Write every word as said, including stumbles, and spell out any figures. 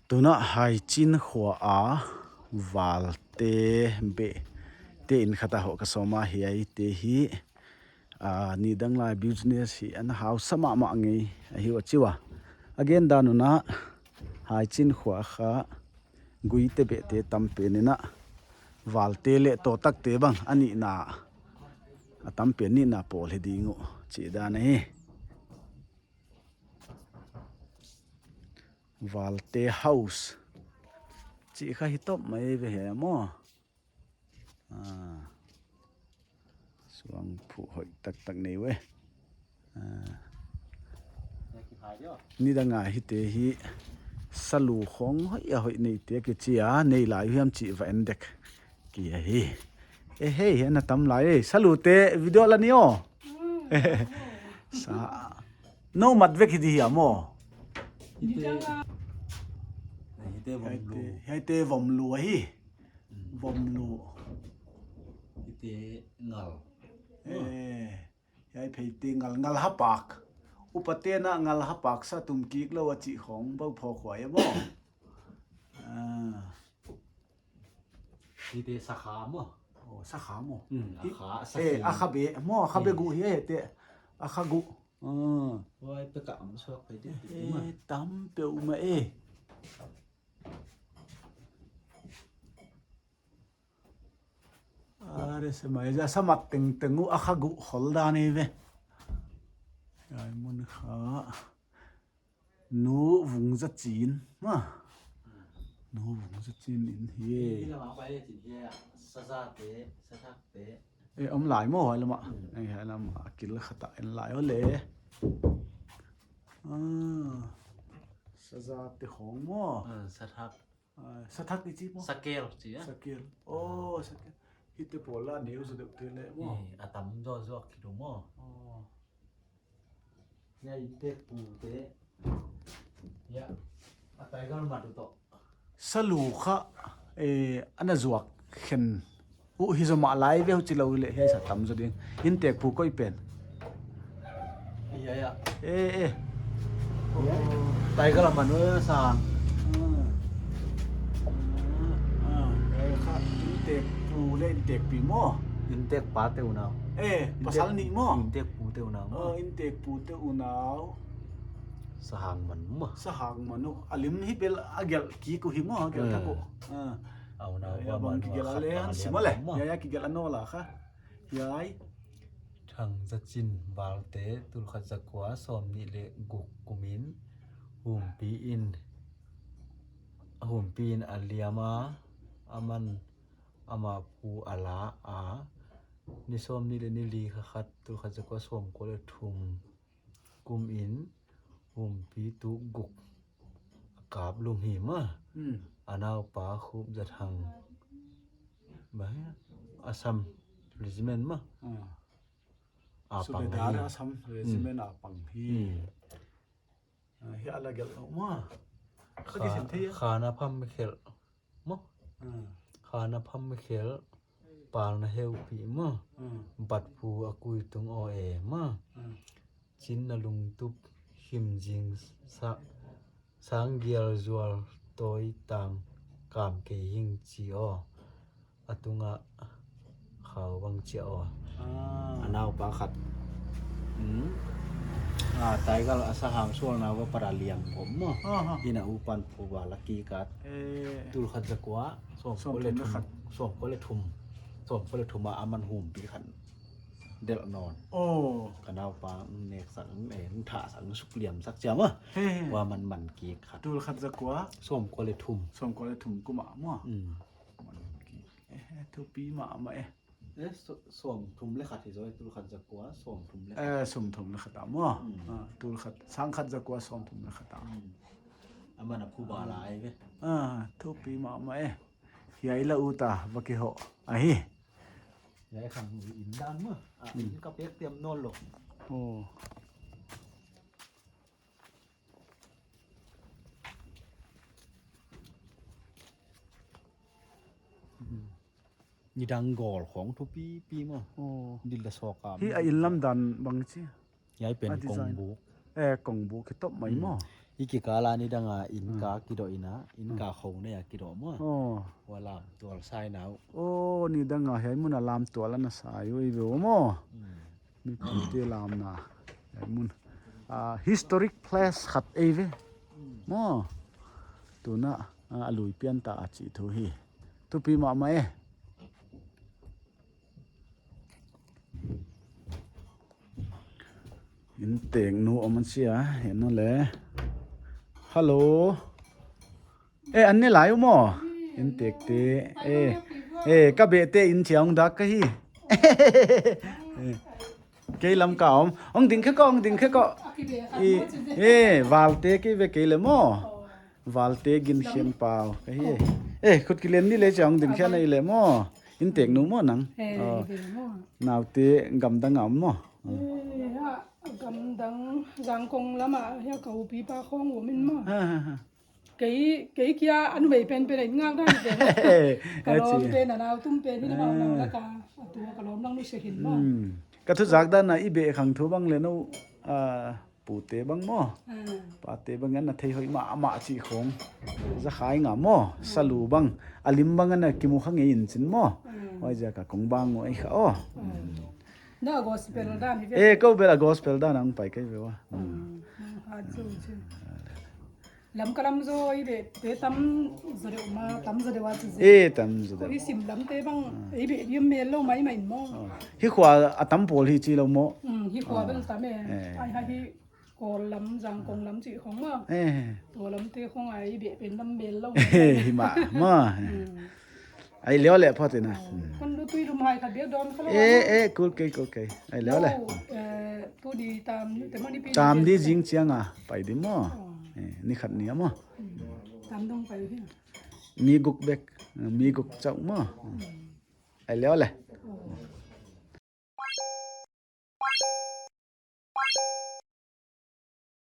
Tuna Haichin khua a Valte beh te in khat a hoh ka sawm a, hiaite hi, ah, nidang lai business hi ana hausa mahmah ngei ahi ua chi ua. A gen dan un a Haichin khua kha guite behte tam pen in a, Valte leh Totakte bang a nihna, a tam pen nihna pawl hi ding uh chih dan ahi. Valte House chih kha hi top mai ve hi maw. Ah. Suang phuh hoih taktak nei ve. Ah. Nidang a hite hi salu khong hoih a hoih neite kichi a, nei lai hiam chih va en dek ki ahi. Eh, hei, ana tam lai, eh, salute video la ni aw. Sa, nou mat vek hi di hiam aw. Hite, hite vom lu. Hite, hite vom lu ahi. Mm. Vom lu. Hite ngal. Eh, hiai pheite ngal, ngal hapak. Upate na ngal hapak sa tum kik lou a chih khong bau pho khua e maw. Ah. Hite sakha maw. Oh, sakha maw. Hmm, hi, akha, eh, sakha. Akha beh maw, akha beh, eh, gu hi e te. Akha gu. Ah. Wai pe ka am suak pai di. Eh, tam peuhmah e. Are se mai ja samat tengteng uh akha gu khol dan ei ve. Ai mun kha. Nu Vungzachin, ma. Nu Vungzachin in hi e. Hi lam a pai le chin hi a, sazate, sathakte. Eh, om lai maw, hai lam a. Hmm. Eh, hai lam a, kil khat a en lai aw le. Ah, sazate khong maw. Ah, sathak. Ah, sathak i chi maw? Sakel chi, eh? Sakel. Oh, sakel. Hite pawl la neu zaw deuh te le maw? Eh, a tam zaw zaw ki dong maw? Oh. Ya, intekpu te. Ya, a tiger madu to. Salu kha, eh, ana zuak khen. Uh, hi zaw mah lai ve uh chi lou le, hiai sa tam zaw ding. Intekpu koi pen. Ya, ya. Eh, eh. Ya. Tiger manu sa. Ah. Ah, eh, kha, intekpu le intekpi maw. Intekpa te unau. Eh, pasal nih maw. Intekpu te unau maw. Oh, intekpu te unau. Sahang man maw. Sahang manu. A lim hi bel a gelh kik uh hi maw, a gelh thak uh. Ah. A unau ya, bang kigelh a le han sim a le. Ya, ya, kigelh a nawn la kha. Hiai. Thangzachin Valte, tulkhat zakua sawmnih le guk kumin, humpi in, humpi in a liam a, aman ama pu a la a, ni sawmnih le ni li kha khat, tulkhat zakua sawmkua le thum kumin, humpi tuk guk a kap lum hi maw. Hmm. A naupa Khupzathang. Bah, Assam Regiment maw. Hmm. A pang hi. Subedar Assam Regiment a pang hi. Hmm. Ah, hi a la gelh maw. Kha, kha na pham khel. Maw. Hmm. Kha na pham khel, pal na heupi maw. Hmm. Batpu a kui tung aw e maw. Hmm. Chin na lungtup him zing sa, sang gial zual toi tang kam kei hing chi aw. A tunga khau bang chi aw. Ah. A naupa khat. Hmm. Ah, tiger a sahang sual na va para liam om maw. Aha. Ina upan pu ba la ki kat. Eh. Tulkhat zakua. Sawmkua le thum. Sawmkua le thum. Sawmkua le thum a aman humpi khat delh nawn. Oh. Ka naupa nek sak, eh, thah sak, suk liam sak chiam a. He, he. Wa man man kik khat. Tulkhat zakua. Sawmkua le thum. Sawmkua le thum kum a maw. Mm. Man kik. Eh, thupi mahmah e. Eh, so-, sawmthum le khat hi zaw, tulkhat zakua, sawmthum le khat. Eh, sawmthum le khat a maw. Mm. Ah, tulkhat, sangkhat zakua, sawmthum le khat a. Mm. Aman a phu ba lai ve. Ah, thupi mahmah e. Hiai la uta, va kihoh ahi. Hiai khan in dan maw. Ah, hmm, in ka pek tiam nawn lou. Oh. Hmm. Nidang gol khong thupipi maw. Oh. Dil da sawk a. Hi a in lam dan bang chi. Hiai pen a design. Kongbuk. Eh, kongbuk hi top mai maw. Hmm. Hiki kal a nidang a inn ka kidoh in a, inn ka khou nei a kidoh maw. Oh. Hua lam tual sai nau. Oh, nidang a hiai mun a lam tual ana sai uh eive maw. Hmm. Mipite lamna hiai mun. Ah, historic place khat eive maw. Tuna, ah, a lui pian ta a chih thu hi. Thupi mahmah e. Innteknu om a chia, en le. Hello. Eh, an ne lai uh maw? Inntekte. Eh, eh, ka behte inn chiang dak ka hi. Eh, kei lam ka om. Hong ding khe ko, hong ding khe ko. Eh, eh, Valte kei ve kei le maw. Valte Ginkhenpau ka hi. Eh, khut kilen ni le chiang ding khe na i le maw. Innteknu maw nang. Eh, oh. Naute gamdang a om maw. Eh, ha, gamdang Zangkong lam a, hiai ka upipa khong om in maw. Ha, ha, ha. Kei, kei kia a numei penpen in ngak dan pen. Ka lawm pen, a nau tum pen, hi na mau nang la ka. A tu ka lawm nang nu se hin maw. Hmm. Ka thuzak dan a i beh khang thu bang le nou, ah, pute bang maw. Ah. Pate bang ana thei hoih mahmah chih khong. Za khai nga maw. Ah. Salu bang. A lim bang ana kimu kha ngei in chin maw. Ah. Huaiziak a kong bang ngou ei kha aw. Ah. Na gospel dan hi ve. Eh, kou bel a gospel dan a hong pai kei ve ua. Ah, ah, chu, chu. Lamka lam zaw i beh te tam zaw deuh ma, tam zaw deuh a chu zi. Eh, tam zaw deuh. Ko i sim lam te bang, ah, i beh diam mel lou maimai maw. Ah. Hi khua a tam pawl hi chi lou maw. Hmm, hi khua bel tam e. Eh. Ai ha hi Kawl lam, Zangkong lam chih khong maw. Eh. Tua lam te khong a i beh pen tam mel lou. Eh, hi mah, maw. Hmm. Ai leo le phot in a. Oh, kon lu tui lum hai khat bek dawn kha lou. Eh, eh, kul kei, kul kei. Ai leo le. Lou, eh, tu di tam, te mani pi tam di zing chiang a, pai di maw. Oh. Eh, ni khat ni a maw. Hmm. Tam dong pai hi. Mi guk bek, mi guk chauh maw. Hmm. Ai leo le. Oh.